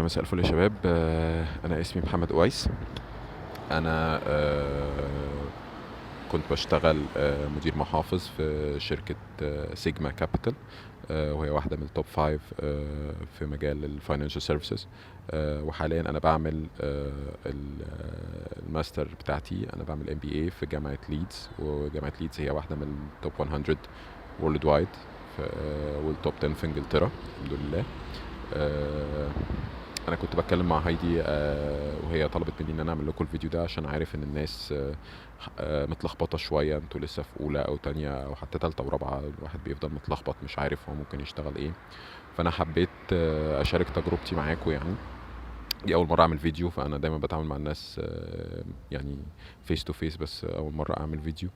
مساء الفل يا شباب. انا اسمي محمد اويس. انا كنت بشتغل مدير محافظ في شركة Sigma Capital، وهي واحدة من ال top 5 في مجال ال financial services. وحاليا انا بعمل الماستر بتاعتي، انا بعمل MBA في جامعة ليدز، وجامعة ليدز هي واحدة من ال top 100 worldwide وال top 10 في انجلترا، الحمد لله. انا كنت بتكلم مع هايدي، وهي طلبت مني ان انا اعمل لكم الفيديو ده عشان عارف ان الناس متلخبطه شوية. انتوا لسه في اولى او تانية او حتى تالتة ورابعه، الواحد بيفضل متلخبط مش عارف هو ممكن يشتغل ايه. فانا حبيت اشارك تجربتي معاكم. دي اول مرة اعمل فيديو، فانا دايما بتعامل مع الناس face to face، بس اول مرة اعمل فيديو،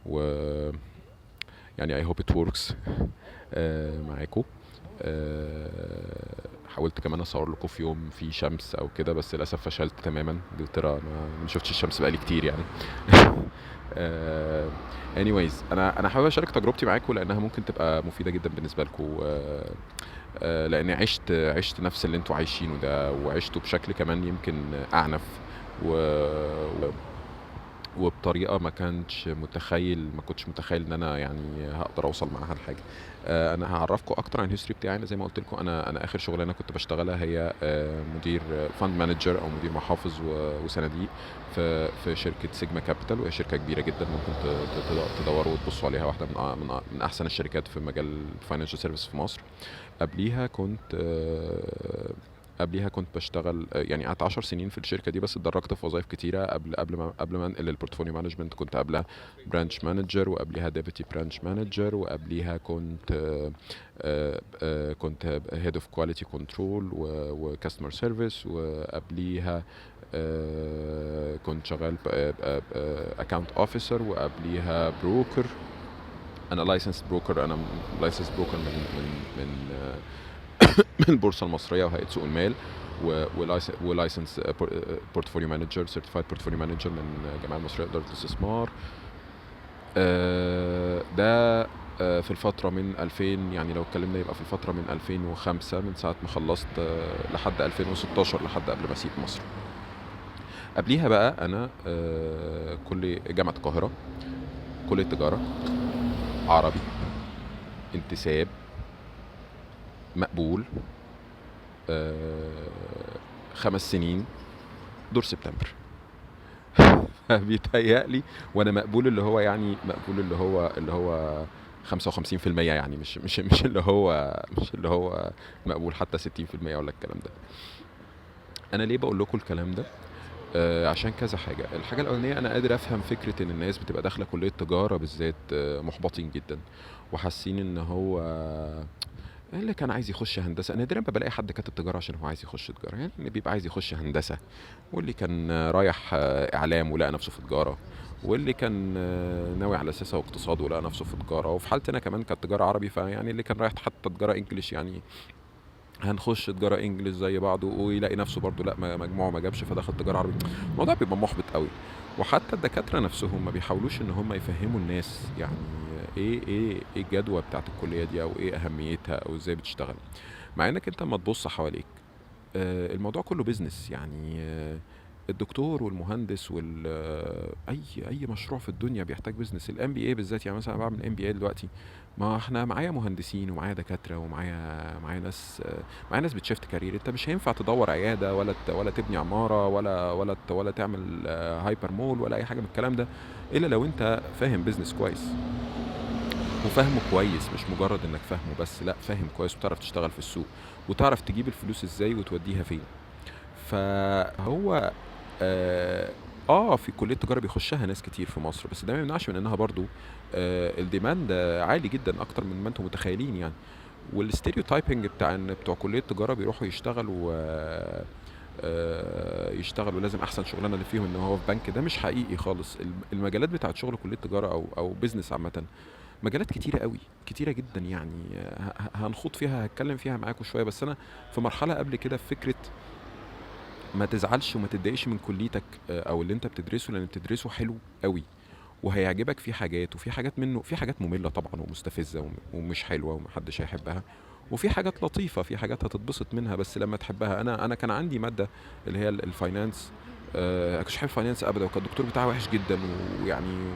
و I hope it works معاكم. حاولت كمان اصور لكم في يوم في شمس او كده، بس للاسف فشلت تماما. انجلترا ما شفتش الشمس بقالي كتير. Anyways، انا حابب اشارك تجربتي معاكم لانها ممكن تبقى مفيدة جدا بالنسبة لكم، لان عشت نفس اللي انتوا عايشينه ده، وعشته بشكل كمان يمكن اعنف وبطريقة ما كانش متخيل، ما كنتش متخيل ان انا هقدر اوصل معاها لحاجة. انا هعرفكم اكتر عن ال history بتاعي. انا زي ما قلت لكم، انا اخر شغلانة كنت بشتغلها هي مدير fund manager او مدير محافظ وصناديق في شركة Sigma Capital، وهي شركة كبيرة جدا ممكن تدوروا وتبصوا عليها، واحدة من احسن الشركات في مجال ال financial service في مصر. قبليها كنت بشتغل، قعدت 10 سنين في الشركة دي، بس اتدرجت في وظائف كتيرة قبل ما انقل لل portfolio management. كنت قبلها branch manager، وقبليها deputy branch manager، وقبليها كنت head of quality control و customer service، وقبليها كنت شغال account officer، وقبليها broker. انا licensed broker، انا licensed broker من البورصة المصرية وهيئة سوق المال، و license portfolio manager، certified portfolio manager من الجمعية المصرية لادارة الاستثمار. ده في الفترة من 2000، يعني لو اتكلمنا يبقى في الفترة من 2005، من ساعة ما خلصت، لحد 2016، لحد قبل ما اسيب مصر. قبليها بقى انا، كل جامعه القاهرة، كليه تجارة، عربي، انتساب، مقبول، 5 سنين، دور سبتمبر. بيتهيألي وانا مقبول، اللي هو يعني مقبول اللي هو خمسة وخمسين في المية، يعني مش اللي هو مقبول حتى ستين في المية ولا الكلام ده. انا ليه بقول لكم الكلام ده؟ عشان كذا حاجة. الحاجة الأولانية، أنا قادر أفهم فكرة إن الناس بتبقى داخلة كلية تجارة بالذات، محبطين جدا وحاسين إن هو اللي كان عايز يخش هندسة. نادرا ما بلاقي حد كاتب تجارة عشان هو عايز يخش تجارة، اللي بيبقى عايز يخش هندسة، واللي كان رايح، إعلام ولقى نفسه في تجارة، واللي كان، ناوي على سياسة واقتصاد ولقى نفسه في تجارة، وفي حالتي أنا كمان كانت تجارة عربي، فيعني اللي كان رايح حتى تجارة إنجليش، هنخش تجارة إنجليش زي بعضه، ويلاقي نفسه برضه لا، مجموعة ما جابش فدخل تجارة عربي. الموضوع بيبقى محبط قوي، وحتى الدكاترة نفسهم ما بيحاولوش إن هم يفهموا الناس إيه الجدوى بتاعت الكلية دي، أو إيه أهميتها، أو إزاي بتشتغل. مع إنك أنت لما تبص حواليك، الموضوع كله business. الدكتور والمهندس أي مشروع في الدنيا بيحتاج business. ال MBA بالذات، مثلا بعمل MBA دلوقتي، ما احنا معايا مهندسين ومعايا دكاترة ومعايا، معايا ناس، معايا ناس بت shift career. انت مش هينفع تدور عيادة ولا تبني عمارة ولا تعمل، hyper mall ولا أي حاجة من الكلام ده، إلا لو انت فاهم business كويس وفاهمه كويس، مش مجرد انك فاهمه بس، لا فاهم كويس وتعرف تشتغل في السوق وتعرف تجيب الفلوس ازاي وتوديها فين. فهو، في كلية التجارة بيخشها ناس كتير في مصر، بس ده ما يمنعش من انها برضو، ال demand عالي جدا اكتر من ما انتم متخيلين. وال stereotyping بتاع ان بتوع كلية التجارة بيروحوا يشتغلوا لازم احسن شغلانة اللي فيهم ان هو في بنك، ده مش حقيقي خالص. المجالات بتاعت شغل كلية التجارة او business عامة مجالات كتيرة قوي، كتيرة جدا، هنخوض فيها، هتكلم فيها معاكم شوية. بس انا في مرحلة قبل كده في فكرة ما تزعلش وما تتضايقش من كليتك، او اللي انت بتدرسه، لان بتدرسه حلو قوي وهيعجبك فيه حاجات، وفي حاجات منه، في حاجات مملة طبعا ومستفزة ومش حلوة ومحدش هيحبها، وفي حاجات لطيفه، في حاجات هتتبسط منها بس لما تحبها. انا كان عندي مادة اللي هي ال finance، ما كنتش بحب ال finance ابدا، وكان الدكتور بتاعها وحش جدا، ويعني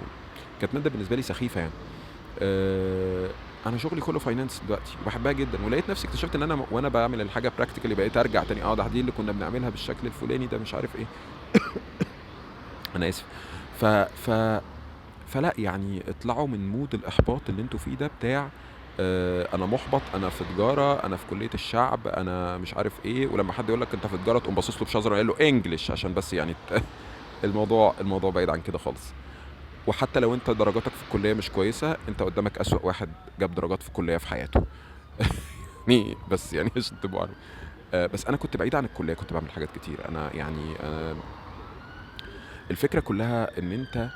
كانت مادة بالنسبة لي سخيفة يعني. انا شغلي كله finance دلوقتي وبحبها جدا، ولقيت نفسي اكتشفت ان انا وانا بعمل الحاجة practically بقيت ارجع تاني، ده دي اللي كنا بنعملها بالشكل الفلاني ده مش عارف ايه. انا اسف. ف ف فلا يعني اطلعوا من mood الاحباط اللي انتوا فيه ده بتاع انا محبط، انا في تجارة، انا في كليه الشعب، انا مش عارف ايه. ولما حد يقول لك انت في تجارة تقوم باصص له بشظره وقال له English، عشان بس يعني الموضوع بعيد عن كده خالص. وحتى لو انت درجاتك في الكلية مش كويسة، انت قدامك اسوأ واحد جاب درجات في الكلية في حياته. يعني بس يعني عشان تبقوا عارفين. بس انا كنت بعيد عن الكلية، كنت بعمل حاجات كتير. انا يعني الفكرة كلها ان انت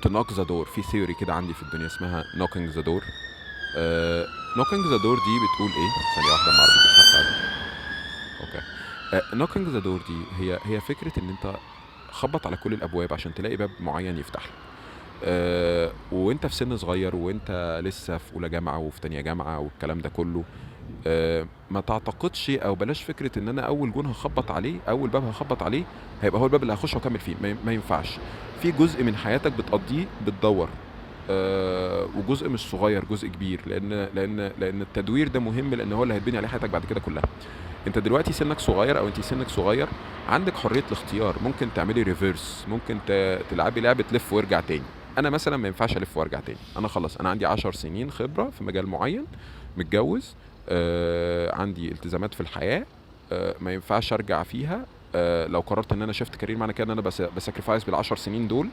ت knock the door. في theory كده عندي في الدنيا اسمها knocking the door. knocking the door دي بتقول ايه؟ ثانية واحدة مع عربية الإسعاف. okay. knocking the door دي هي فكرة ان انت خبط على كل الابواب عشان تلاقي باب معين يفتح لك. وانت في سن صغير، وانت لسه في اولى جامعه وفي تانية جامعه والكلام ده كله، ما تعتقدش او بلاش فكرة ان انا اول جون هخبط عليه، اول باب هخبط عليه هيبقى هو الباب اللي هخش واكمل فيه. ما ينفعش. في جزء من حياتك بتقضيه بتدور، وجزء مش صغير، جزء كبير، لان التدوير ده مهم، لان هو اللي هيتبني عليه حياتك بعد كده كلها. انت دلوقتي سنك صغير او انت سنك صغير، عندك حرية الاختيار، ممكن تعملي reverse، ممكن تلعبي لعبه لف وارجع تاني. انا مثلا ما ينفعش الف وارجع تاني، انا خلاص انا عندي 10 سنين خبره في مجال معين، متجوز، عندي التزامات في الحياة، ما ينفعش ارجع فيها. لو قررت ان انا shift career، معنى كده ان انا ب sacrifice بال10 سنين دول.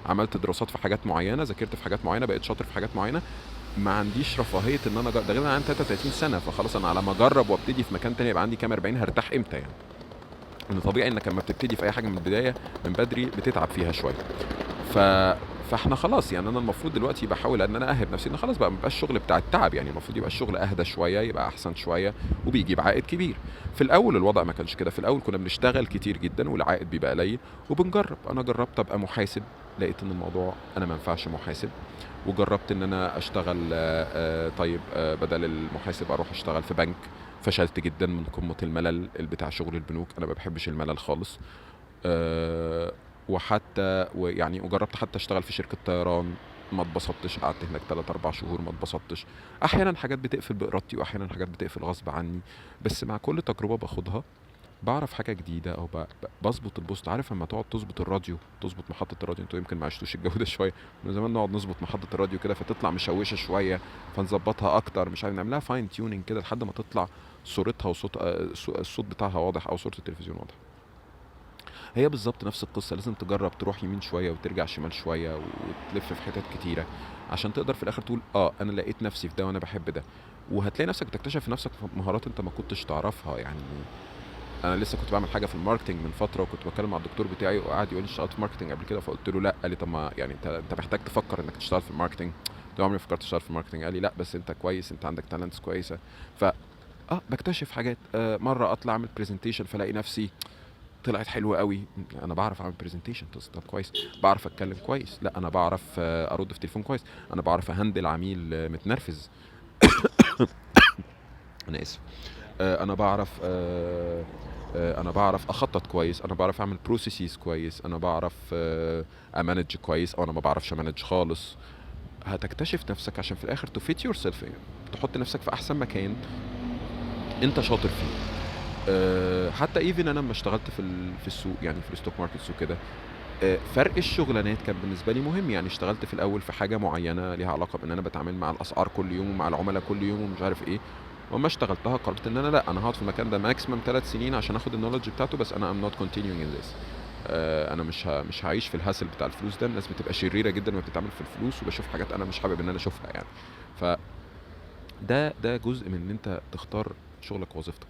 عملت دراسات في حاجات معينة، ذاكرت في حاجات معينة، بقيت شاطر في حاجات معينة، ما عنديش رفاهية ان انا ده غير انا عندي 33 سنة، فخلاص انا على ما اجرب وابتدي في مكان تاني يبقى عندي كام 40، هرتاح امتى يعني؟ ان طبيعي انك لما بتبتدي في اي حاجة من البداية من بدري بتتعب فيها شوية. فاحنا خلاص يعني انا المفروض دلوقتي بحاول ان انا اهب نفسي ان خلاص بقى ما بقاش الشغل بتاع التعب، يعني المفروض يبقى الشغل اهدى شوية، يبقى احسن شوية، وبيجيب عائد كبير. في الاول الوضع ما كانش كده، في الاول كنا بنشتغل كتير جدا والعائد بيبقى قليل وبنجرب. انا جربت ابقى محاسب، لقيت ان الموضوع انا ما ينفعش محاسب، وجربت ان انا اشتغل طيب بدل المحاسب اروح اشتغل في بنك، فشلت جدا من قمة الملل بتاع شغل البنوك، انا ما بحبش الملل خالص. وحتى ويعني وجربت حتى اشتغل في شركة طيران، ما اتبسطتش، قعدت هناك 3-4 شهور ما اتبسطتش. احيانا حاجات بتقفل بارادتي، واحيانا حاجات بتقفل غصب عني، بس مع كل تجربة باخدها بعرف حاجة جديدة، او بظبط ال post. عارف لما تقعد تظبط الراديو، تظبط محطة الراديو، انتوا يمكن ما عشتوش الجو ده شوية، من زمان نقعد نظبط محطة الراديو كده فتطلع مشوشة شوية، فنظبطها اكتر، مش عارف نعملها fine tuning كده لحد ما تطلع صورتها وصوت الصوت بتاعها واضح، او صورة التلفزيون واضحة. هي بالظبط نفس القصة، لازم تجرب تروح يمين شوية وترجع شمال شوية وتلف في حتت كتيرة عشان تقدر في الآخر تقول أنا لقيت نفسي في ده وأنا بحب ده. وهتلاقي نفسك بتكتشف في نفسك مهارات أنت ما كنتش تعرفها. يعني أنا لسه كنت بعمل حاجة في ال marketing من فترة، وكنت بتكلم مع الدكتور بتاعي وقعد يقول لي اشتغلت في marketing قبل كده، فقلت له لا. قال لي طب ما يعني أنت محتاج تفكر إنك تشتغل في ال marketing. قلت له عمري ما فكرت اشتغل في ال marketing. قال لي لا بس أنت كويس، أنت عندك talents كويسة. ف بكتشف حاجات. مرة أطلع أعمل presentation فلاقي نفسي طلعت حلوة قوي، انا بعرف اعمل presentation، طب كويس، بعرف اتكلم كويس، لا انا بعرف ارد في تليفون كويس، انا بعرف ا handle عميل متنرفز. انا اسف. انا بعرف انا بعرف اخطط كويس، انا بعرف اعمل processes كويس، انا بعرف ا manage كويس، او انا ما بعرفش ا manage خالص. هتكتشف نفسك عشان في الاخر to fit yourself، تحط نفسك في احسن مكان انت شاطر فيه. حتى even انا لما اشتغلت في السوق، يعني في ال stock markets وكده، فرق الشغلانات كان بالنسبة لي مهم. يعني اشتغلت في الاول في حاجة معينة ليها علاقة بان انا بتعامل مع الاسعار كل يوم ومع العملاء كل يوم ومش عارف ايه، وما اشتغلتها قررت ان انا لا، انا هقعد في المكان ده maximum 3 سنين عشان اخد ال knowledge بتاعته، بس انا I'm not continuing in this. انا مش هعيش في ال hassle بتاع الفلوس ده. الناس بتبقى شريرة جدا وما بتتعامل في الفلوس، وبشوف حاجات انا مش حابب ان انا اشوفها يعني. ف ده جزء من ان انت تختار شغلك ووظيفتك.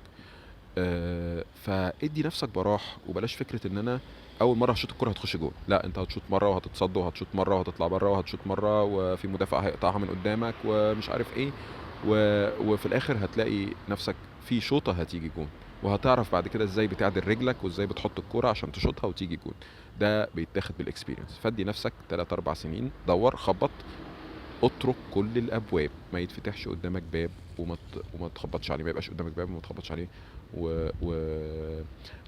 فادي نفسك براح، وبلاش فكرة ان انا اول مرة هشوط الكره هتخش جول. لا، انت هتشوط مرة وهتتصد، وهتشوط مرة وهتطلع بره، وهتشوط مرة وفي مدافع هيقطعها من قدامك ومش عارف ايه، وفي الاخر هتلاقي نفسك في شوطه هتيجي جون، وهتعرف بعد كده ازاي بتعدل رجلك وازاي بتحط الكورة عشان تشوطها وتيجي جون. ده بيتاخد بال experience. فادي نفسك 3-4 سنين، دور، خبط، اطرق كل الابواب، ما يتفتحش قدامك باب وما تخبطش عليه، ما يبقاش قدامك باب وما تخبطش عليه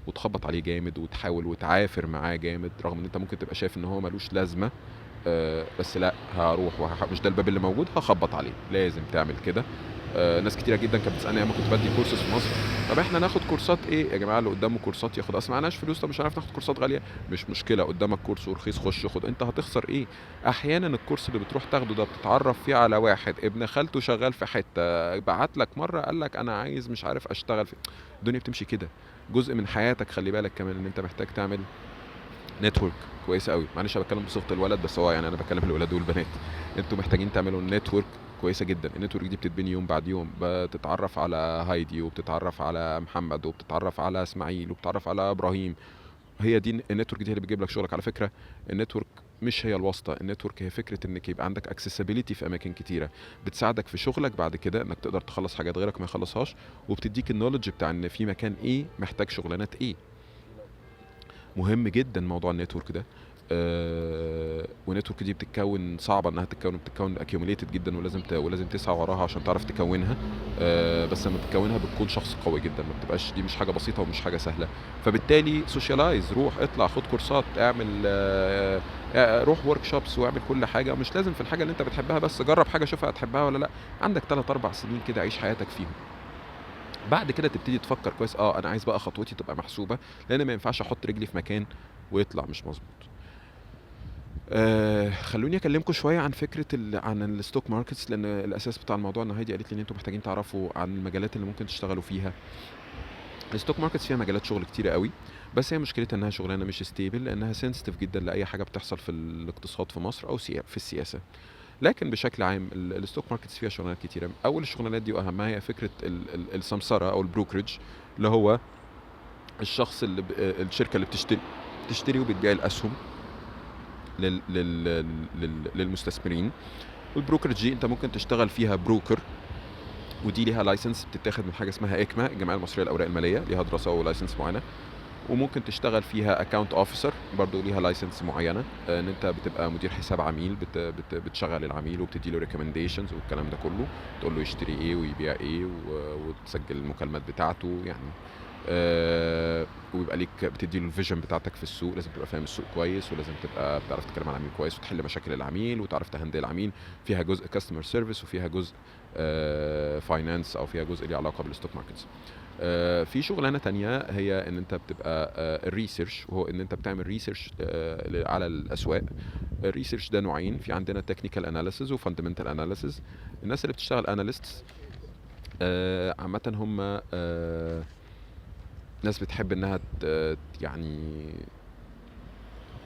وتخبط عليه جامد وتحاول وتعافر معاه جامد، رغم ان انت ممكن تبقى شايف ان هو ملوش لازمه، بس لا هروح مش ده الباب اللي موجود هخبط عليه، لازم تعمل كده. ناس كتيرة جدا كانت بتسالني اما كنت بدي كورسز في مصر، طب احنا ناخد كورسات ايه يا جماعة؟ اللي قدامه كورسات ياخد، اصل معناش فلوس، طب مش هنعرف ناخد كورسات غالية، مش مشكلة، قدامك كورس ورخيص خش خد، انت هتخسر ايه؟ احيانا الكورس اللي بتروح تاخده ده بتتعرف فيه على واحد ابن خالته شغال في حتة، بعت لك مرة قال لك انا عايز مش عارف اشتغل في، الدنيا بتمشي كده. جزء من حياتك خلي بالك كمان ان انت محتاج تعمل network كويسة قوي. معلش انا بتكلم بصيغة الولد بس هو يعني انا بتكلم الولاد والبنات، انتوا محتاجين تعملوا network كويسة جدا. ال network دي بتتبني يوم بعد يوم، بتتعرف على هايدي وبتتعرف على محمد وبتتعرف على اسماعيل وبتتعرف على ابراهيم. هي دي ال network دي هي اللي بتجيب لك شغلك. على فكرة ال network مش هي الواسطة، ال network هي فكرة انك يبقى عندك accessibility في اماكن كتيرة، بتساعدك في شغلك بعد كده انك تقدر تخلص حاجات غيرك ما يخلصهاش، وبتديك ال knowledge بتاع ان في مكان ايه محتاج شغلانات ايه. مهم جدا موضوع ال network ده. وال network دي بتتكون، صعبة انها تتكون، بتتكون accumulated جدا، ولازم تسعى وراها عشان تعرف تكونها. بس لما بتكونها بتكون شخص قوي جدا، ما بتبقاش دي مش حاجة بسيطة ومش حاجة سهلة. فبالتالي socialize، روح اطلع خد كورسات، اعمل روح workshops واعمل كل حاجة. مش لازم في الحاجة اللي انت بتحبها، بس جرب حاجة شوفها هتحبها ولا لا. عندك 3-4 سنين كده عيش حياتك فيهم. بعد كده تبتدي تفكر كويس، انا عايز بقى خطوتي تبقى محسوبة، لان ما ينفعش احط رجلي في مكان ويطلع مش مظبوط. خلوني اكلمكم شوية عن فكرة عن ال stock markets، لان الاساس بتاع الموضوع ان هايدي قالت لي ان انتم محتاجين تعرفوا عن المجالات اللي ممكن تشتغلوا فيها. ال stock markets فيها مجالات شغل كتيرة قوي، بس هي مشكلتها انها شغلانة مش stable، لانها sensitive جدا لاي حاجة بتحصل في الاقتصاد في مصر او في السياسة. لكن بشكل عام ال stock markets فيها شغلانات كتيرة. اول الشغلانات دي واهمها هي فكرة السمسره او ال brokerage، اللي هو الشخص اللي الشركة اللي بتشتري وبتبيع الاسهم للمستثمرين. وال brokerage دي انت ممكن تشتغل فيها broker، ودي ليها license بتتاخد من حاجة اسمها ICMA، الجمعية المصرية للاوراق المالية، ليها دراسة و license معينة. وممكن تشتغل فيها account officer، برضو ليها license معينة، ان انت بتبقى مدير حساب عميل، بت بت بتشغل العميل وبتدي له recommendations والكلام ده كله، تقول له يشتري ايه ويبيع ايه وتسجل المكالمات بتاعته يعني. ويبقى ليك بتدي له ال vision بتاعتك في السوق. لازم تبقى فاهم السوق كويس، ولازم تبقى بتعرف تتكلم مع العميل كويس وتحل مشاكل العميل وتعرف ت handle العميل. فيها جزء customer service وفيها جزء finance، او فيها جزء ليه علاقة بال stock markets. في شغلانة تانية هي ان انت بتبقى ال research، وهو ان انت بتعمل research على الاسواق. ال research ده نوعين، في عندنا technical analysis و fundamental analysis. الناس اللي بتشتغل analysts عامة هم ناس بتحب انها يعني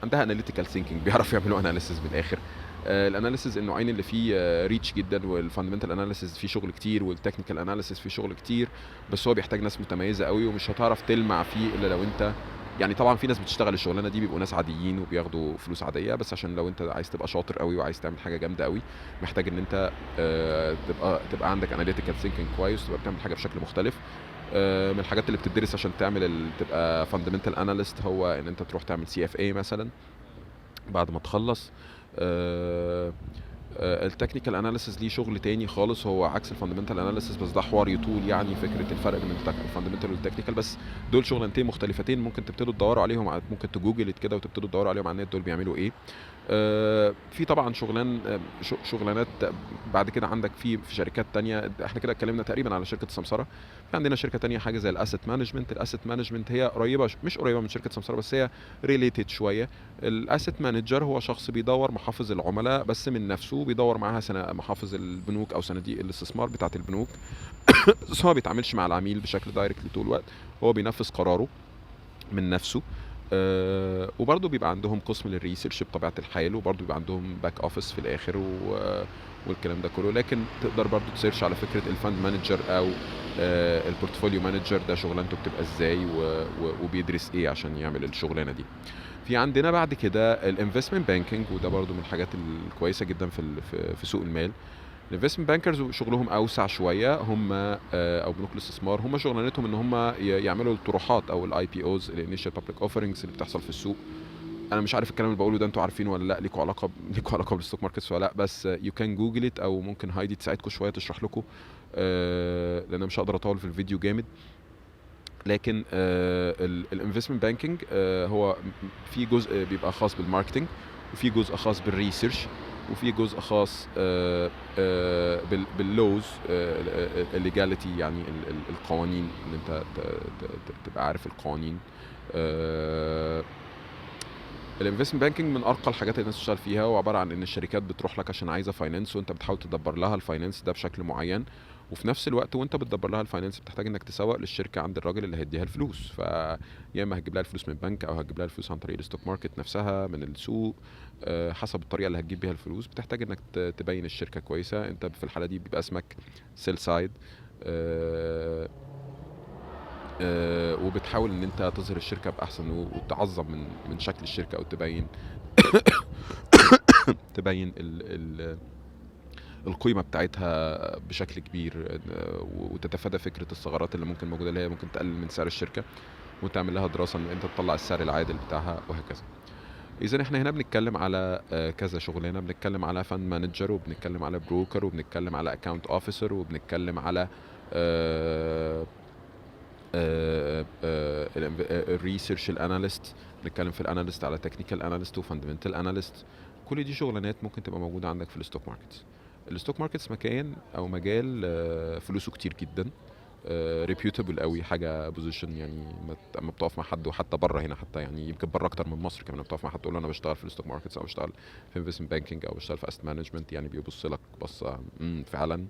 عندها analytical thinking، بيعرفوا يعملوا analysis من الاخر. ال analysis النوعين اللي فيه rich جدا، وال fundamental analysis فيه شغل كتير، وال technical analysis فيه شغل كتير، بس هو بيحتاج ناس متميزة قوي ومش هتعرف تلمع فيه الا لو انت يعني. طبعا في ناس بتشتغل الشغلانة دي بيبقوا ناس عاديين وبياخدوا فلوس عادية، بس عشان لو انت عايز تبقى شاطر قوي وعايز تعمل حاجة جامدة قوي، محتاج ان انت تبقى عندك analytical thinking كويس، تبقى بتعمل حاجة بشكل مختلف. من الحاجات اللي بتدرس عشان تعمل تبقى fundamental analyst هو ان انت تروح تعمل CFA مثلا بعد ما تخلص. ال technical analysis ليه شغل تاني خالص، هو عكس ال fundamental analysis، بس ده حوار يطول يعني، فكرة الفرق بين ال fundamental وال technical. بس دول شغلانتين مختلفتين، ممكن تبتدوا تدوروا عليهم، ممكن تجوجل كده وتبتدوا تدوروا عليهم على النت دول بيعملوا ايه. في طبعا شغلانات بعد كده عندك في شركات تانية. احنا كده اتكلمنا تقريبا على شركة السمسره. في عندنا شركة تانية حاجة زي ال asset management. ال asset management هي قريبه، مش قريبه من شركة سمسره، بس هي related شوية. ال asset manager هو شخص بيدور محافظ العملاء بس من نفسه، بيدور معاها محافظ البنوك او صناديق الاستثمار بتاعه البنوك. بس هو ما بيتعاملش مع العميل بشكل directly طول الوقت، هو بينفذ قراره من نفسه. وبرضه بيبقى عندهم قسم لل research بطبيعة الحال، وبرضه بيبقى عندهم back office في الاخر والكلام ده كله. لكن تقدر برضه ت search على فكرة ال fund manager او ال portfolio manager، ده شغلانته بتبقى ازاي وبيدرس ايه عشان يعمل الشغلانة دي. في عندنا بعد كده ال investment banking، وده برضه من الحاجات الكويسة جدا في سوق المال. ال investment bankers شغلهم اوسع شوية، هم او بنوك الاستثمار، هم شغلانتهم ان هم يعملوا الطروحات او ال IPOs، ال initial public offerings اللي بتحصل في السوق. انا مش عارف الكلام اللي بقوله ده انتوا عارفينه ولا لا، ليكوا علاقة بال stock markets ولا لا، بس you can google it، او ممكن هايدي تساعدكم شوية تشرح لكم، لان انا مش هقدر اطول في الفيديو جامد. لكن ال investment banking هو في جزء بيبقى خاص بال marketing، وفي جزء خاص بال research، وفي جزء خاص بال laws، ال legality، يعني القوانين، ان انت تبقى عارف القوانين. ال investment banking من ارقى الحاجات اللي الناس بتشتغل فيها، وعبارة عن ان الشركات بتروح لك عشان عايزه finance، وانت بتحاول تدبر لها ال finance ده بشكل معين، وفي نفس الوقت وانت بتدبر لها ال finance بتحتاج انك تسوق للشركة عند الراجل اللي هيديها الفلوس. فيا اما هتجيب لها الفلوس من البنك، او هتجيب لها الفلوس عن طريق ال stock market نفسها من السوق، حسب الطريقة اللي هتجيب بيها الفلوس. بتحتاج انك تبين الشركة كويسة. انت في الحالة دي بيبقى اسمك sell side، وبتحاول ان انت تظهر الشركة باحسن وتعظم من شكل الشركة، او تبين ال القيمة بتاعتها بشكل كبير، وتتفادى فكرة الثغرات اللي ممكن موجودة، اللي هي ممكن تقلل من سعر الشركة، وتعمل لها دراسة ان انت تطلع السعر العادل بتاعها وهكذا. اذا احنا هنا بنتكلم على كذا شغلانة، بنتكلم على fund manager، وبنتكلم على broker، وبنتكلم على account officer، وبنتكلم على ال research ال analyst، بنتكلم في ال analyst على technical analyst و fundamental analyst. كل دي شغلانات ممكن تبقى موجودة عندك في ال stock markets. ال stock markets مكان او مجال فلوسه كتير جدا، reputable قوي، حاجة position يعني اما بتقف مع حد، وحتى بره هنا، حتى يعني يمكن بره اكتر من مصر كمان، بتقف مع حد تقول له انا بشتغل في ال stock markets، او بشتغل في investment banking، او بشتغل في asset management، يعني بيبص لك بصة فعلا.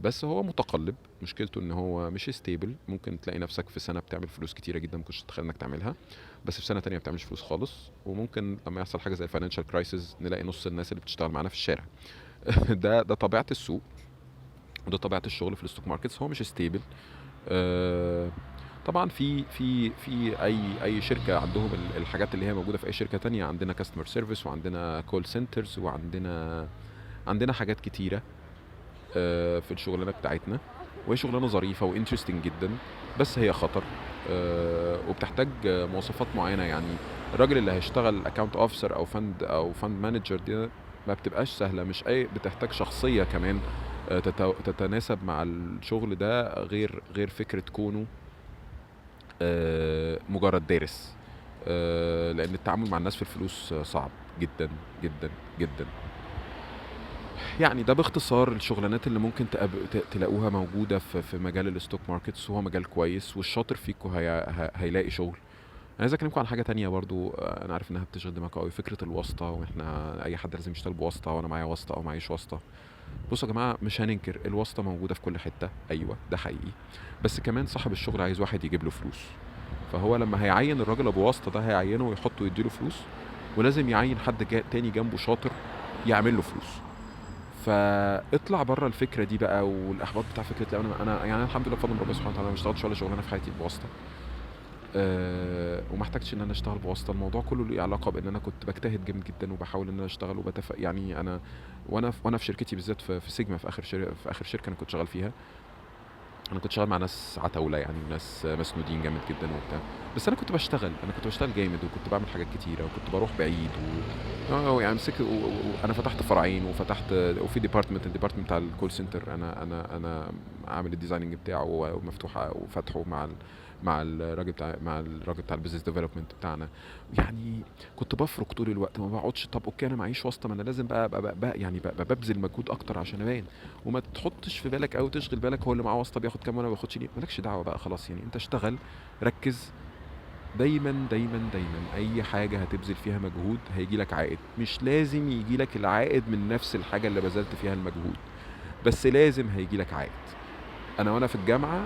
بس هو متقلب، مشكلته ان هو مش stable. ممكن تلاقي نفسك في سنة بتعمل فلوس كتيرة جدا ما كنتش تتخيل انك تعملها، بس في سنة تانية ما بتعملش فلوس خالص. وممكن لما يحصل حاجة زي ال financial crisis نلاقي نص الناس اللي بتشتغل معانا في الشارع. ده طبيعة السوق، وده طبيعة الشغل في ال stock markets، هو مش stable. طبعا في في في اي شركة عندهم الحاجات اللي هي موجودة في اي شركة تانية. عندنا customer service، وعندنا call centers، وعندنا حاجات كتيرة في الشغلانة بتاعتنا، وهي شغلانة ظريفة و interesting جدا، بس هي خطر، وبتحتاج مواصفات معينة. يعني الراجل اللي هيشتغل account officer او fund manager دي ما بتبقاش سهلة، مش اي، بتحتاج شخصية كمان تتناسب مع الشغل ده، غير فكرة كونه مجرد دارس، لان التعامل مع الناس في الفلوس صعب جدا جدا جدا. يعني ده باختصار الشغلانات اللي ممكن تلاقوها موجودة في مجال ال stock markets، وهو مجال كويس، والشاطر فيكو هيلاقي شغل. انا عايز اكلمكم عن حاجة تانية برضو، انا عارف انها بتشغل دماغكم قوي، فكرة الواسطة، واحنا اي حد لازم يشتغل بواسطة، وانا معايا واسطة او معيش واسطة. بصوا يا جماعة، مش هننكر الواسطة موجودة في كل حتة، ايوه ده حقيقي، بس كمان صاحب الشغل عايز واحد يجيب له فلوس، فهو لما هيعين الراجل ابو واسطة ده هيعينه ويحطه ويديله فلوس، ولازم يعين حد تاني جنبه شاطر يعمل له فلوس. فاطلع بره الفكرة دي بقى، والاحباط بتاع فكرة لا انا يعني الحمد لله بفضل ربنا سبحانه وتعالى ما اشتغلتش ولا شغلانة في حياتي بواسطة، وما احتاجتش ان انا اشتغل بواسطة. الموضوع كله له علاقة بان انا كنت بجتهد جامد جدا، وبحاول ان انا اشتغل وبتفق. يعني انا وانا في شركتي بالذات في سيجما، في اخر شركة انا كنت شغال فيها، انا كنت شغال مع ناس عتاوله يعني، وناس مسنودين جامد جدا وبتاع، بس انا كنت بشتغل، انا كنت بشتغل جامد، وكنت بعمل حاجات كتيرة، وكنت بروح بعيد و يعني مسكت انا فتحت فرعين، وفتحت وفي department، ال department بتاع ال call center انا عامل ال designing بتاعه ومفتوح وفاتحه مع الراجل بتاع، مع الراجل بتاع ال business development بتاعنا. يعني كنت بفرق طول الوقت، ما بقعدش. طب okay انا معيش واسطه، ما انا لازم بقى بقى يعني بقى ببذل مجهود اكتر عشان ابان. وما تحطش في بالك او تشغل بالك هو اللي معاه واسطه بياخد كام وانا ما باخدش ليه، مالكش دعوه بقى خلاص. يعني انت اشتغل، ركز دايما دايما دايما. اي حاجة هتبذل فيها مجهود هيجي لك عائد، مش لازم يجي لك العائد من نفس الحاجة اللي بذلت فيها المجهود، بس لازم هيجي لك عائد. انا وانا في الجامعة،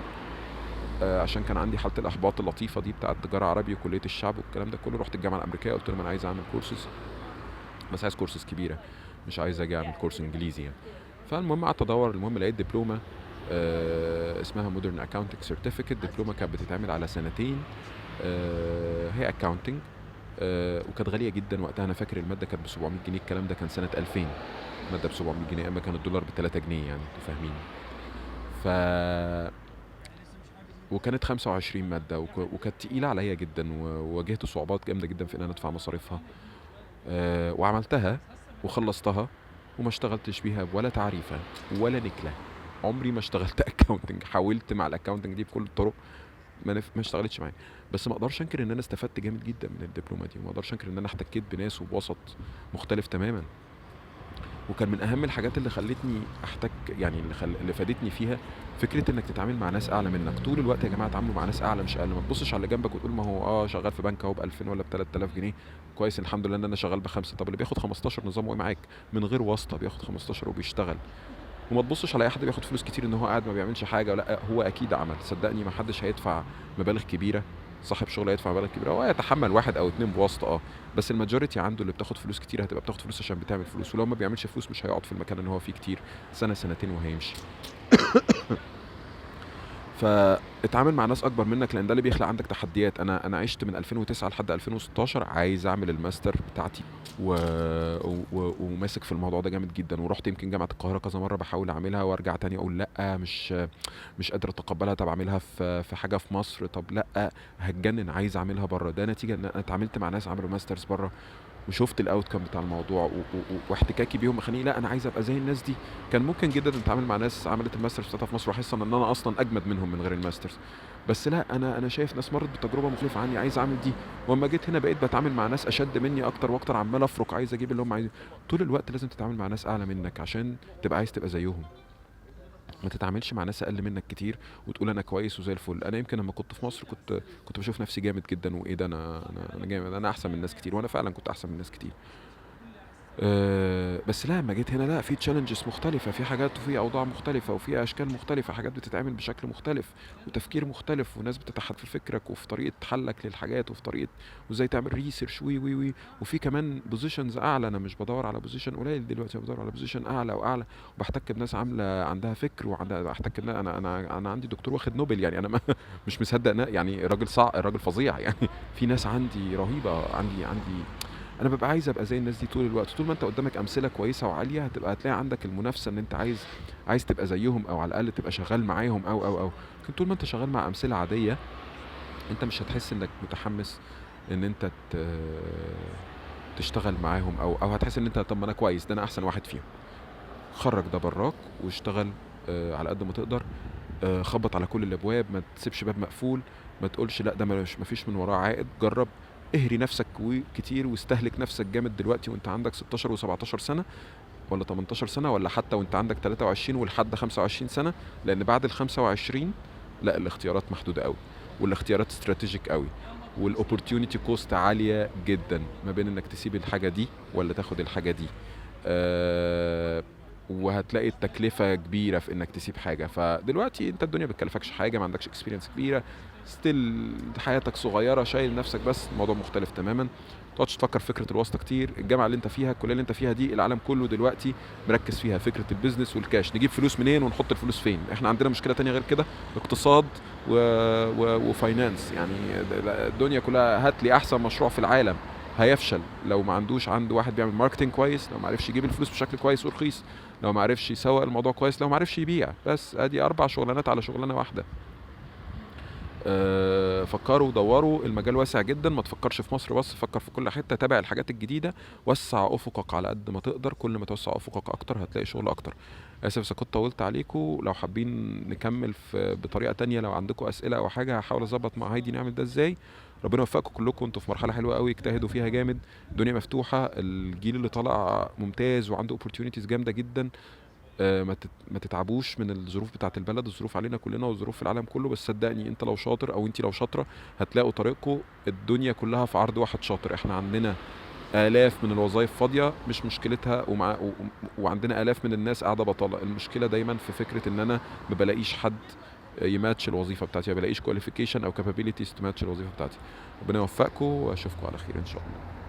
عشان كان عندي حاله الاحباط اللطيفة دي بتاعه تجارة عربي وكلية الشعب والكلام ده كله، رحت الجامعة الامريكية قلت لهم انا عايز اعمل كورسز، بس عايز كورسز كبيرة، مش عايز اجي اعمل course انجليزي يعني. فالمهم قعدت ادور، المهم لقيت دبلومه اسمها modern accounting certificate. دبلومه كانت بتتعمل على سنتين، هي accounting، وكانت غالية جدا وقتها. انا فاكر المادة كانت ب 700 جنيه، الكلام ده كان سنة 2000، المادة ب 700 جنيه، اما كان الدولار ب 3 جنيه يعني، انتوا فاهمين. ف وكانت 25 مادة، وكانت تقيلة عليا جدا، وواجهت صعوبات جامدة جدا في ان انا ادفع مصاريفها. وعملتها وخلصتها وما اشتغلتش بيها ولا تعريفه ولا نكله. عمري ما اشتغلت accounting، حاولت مع ال accounting دي بكل الطرق، ما اشتغلتش معايا. بس ما اقدرش انكر ان انا استفدت جامد جدا من الدبلومه دي، وما اقدرش انكر ان انا احتكيت بناس وبوسط مختلف تماما. وكان من اهم الحاجات اللي خلتني احتك، يعني اللي فادتني فيها، فكرة انك تتعامل مع ناس اعلى منك طول الوقت. يا جماعة اتعاملوا مع ناس اعلى مش اقل. ما تبصش على اللي جنبك وتقول ما هو شغال في بنك اهو ب 2000 ولا ب 3000 جنيه، كويس الحمد لله ان انا شغال ب5. طب اللي بياخد 15 نظامه ايه معاك؟ من غير واسطه بياخد 15 وبيشتغل. وما تبصش على اي حد بياخد فلوس كتير ان هو قاعد ما بيعملش حاجة، لا هو اكيد عمل، صدقني ما حدش هيدفع مبالغ كبيرة. صاحب شغل هيدفع مبالغ كبيرة، هو يتحمل واحد او اتنين بواسطة، بس ال majority عنده اللي بتاخد فلوس كتير هتبقى بتاخد فلوس عشان بتعمل فلوس، ولو ما بيعملش فلوس مش هيقعد في المكان اللي هو فيه كتير، سنة سنتين وهيمشي. فاتعامل مع ناس اكبر منك، لان ده اللي بيخلق عندك تحديات. انا عشت من 2009 لحد 2016 عايز اعمل الماستر بتاعتي وماسك في الموضوع ده جامد جدا، ورحت يمكن جامعه القاهرة كذا مرة بحاول اعملها وارجع تاني اقول لا مش قادر اتقبلها، طب اعملها في حاجة في مصر، طب لا هتجنن عايز اعملها بره. ده نتيجة ان انا اتعاملت مع ناس عملوا masters بره وشفت ال outcome بتاع الموضوع واحتكاكي بيهم خليني لا انا عايز ابقى زي الناس دي. كان ممكن جدا اتعامل مع ناس عملت ال masters بتاعتها في مصر واحس ان انا اصلا اجمد منهم من غير ال masters، بس لا انا شايف ناس مرت بتجربه مختلفة عني، عايز اعمل دي. واما جيت هنا بقيت بتعامل مع ناس اشد مني اكتر واكتر، عمال افرق عايز اجيب اللي هم عايزينه. طول الوقت لازم تتعامل مع ناس اعلى منك عشان تبقى عايز تبقى زيهم. ما تتعاملش مع ناس اقل منك كتير وتقول انا كويس وزي الفل. انا يمكن لما كنت في مصر كنت بشوف نفسي جامد جدا، وايه ده انا جامد، انا احسن من ناس كتير، وانا فعلا كنت احسن من ناس كتير. بس لا لما جيت هنا لا، في challenges مختلفة، في حاجات وفي اوضاع مختلفة وفي اشكال مختلفة، حاجات بتتعمل بشكل مختلف وتفكير مختلف، وناس بتتحد في فكرك وفي طريقه حلك للحاجات وفي طريقه وازاي تعمل research وي وي وي. وفي كمان positions اعلى. انا مش بدور على position قليل دلوقتي، بدور على position اعلى واعلى، وبحتك بناس عامله عندها فكر وعندها، بحتك بناس. انا عندي دكتور واخد نوبل، يعني انا مش مصدق، يعني الراجل صعب، الراجل فظيع يعني. في ناس عندي رهيبة، عندي انا ببقى عايز ابقى زي الناس دي طول الوقت. طول ما انت قدامك امثلة كويسة وعاليه هتلاقي عندك المنافسة ان انت عايز تبقى زيهم، او على الاقل تبقى شغال معاهم او او او. لكن طول ما انت شغال مع امثلة عادية انت مش هتحس انك متحمس ان انت تشتغل معاهم، او هتحس ان انت طب ما انا كويس، ده انا احسن واحد فيهم. خرج ده براك واشتغل على قد ما تقدر، خبط على كل الابواب، ما تسيبش باب مقفول، ما تقولش لا ده ما فيش من وراه عائد. جرب، اهري نفسك كتير واستهلك نفسك جامد دلوقتي وانت عندك 16 و17 سنة ولا 18 سنة، ولا حتى وانت عندك 23 ولحد 25 سنة، لان بعد ال 25 لا الاختيارات محدودة قوي، والاختيارات strategic قوي، وال opportunity cost عالية جدا ما بين انك تسيب الحاجة دي ولا تاخد الحاجة دي. وهتلاقي التكلفة كبيرة في انك تسيب حاجة. فدلوقتي انت الدنيا بتكلفكش حاجة، ما عندكش experience كبيرة، still حياتك صغيرة، شايل نفسك بس. الموضوع مختلف تماما. ما تقعدش تفكر فكرة الواسطة كتير. الجامعة اللي انت فيها، الكلية اللي انت فيها دي، العالم كله دلوقتي مركز فيها فكرة ال business وال cash، نجيب فلوس منين ونحط الفلوس فين. احنا عندنا مشكلة تانية غير كده، اقتصاد و finance. يعني الدنيا كلها هات لي احسن مشروع في العالم هيفشل لو ما عندوش عنده واحد بيعمل marketing كويس، لو ما عرفش يجيب الفلوس بشكل كويس ورخيص، لو ما عرفش يسوق الموضوع كويس، لو ما عرفش يبيع. بس ادي 4 شغلانات على شغلانة واحدة. فكروا ودوروا، المجال واسع جدا. ما تفكرش في مصر بس، فكر في كل حتة، تابع الحاجات الجديدة، وسع افقك على قد ما تقدر. كل ما توسع افقك اكتر هتلاقي شغل اكتر. اسف اذا كنت طولت عليكم. لو حابين نكمل بطريقة تانية، لو عندكم اسئلة او حاجة هحاول اظبط مع هايدي نعمل ده ازاي. ربنا يوفقكم كلكم، انتوا في مرحلة حلوة قوي، اجتهدوا فيها جامد، الدنيا مفتوحة، الجيل اللي طالع ممتاز وعنده opportunities جامدة جدا. ما تتعبوش من الظروف بتاعه البلد، الظروف علينا كلنا والظروف في العالم كله، بس صدقني انت لو شاطر او انت لو شاطرة هتلاقوا طريقكم. الدنيا كلها في عرض واحد شاطر. احنا عندنا آلاف من الوظائف فاضية مش مشكلتها، وعندنا آلاف من الناس قاعدة بطاله. المشكلة دايما في فكرة ان انا ما بلاقيش حد يماتش الوظيفة بتاعتي، ما بلاقيش qualification او capabilities ت match الوظيفة بتاعتي. ربنا يوفقكم واشوفكم على خير ان شاء الله.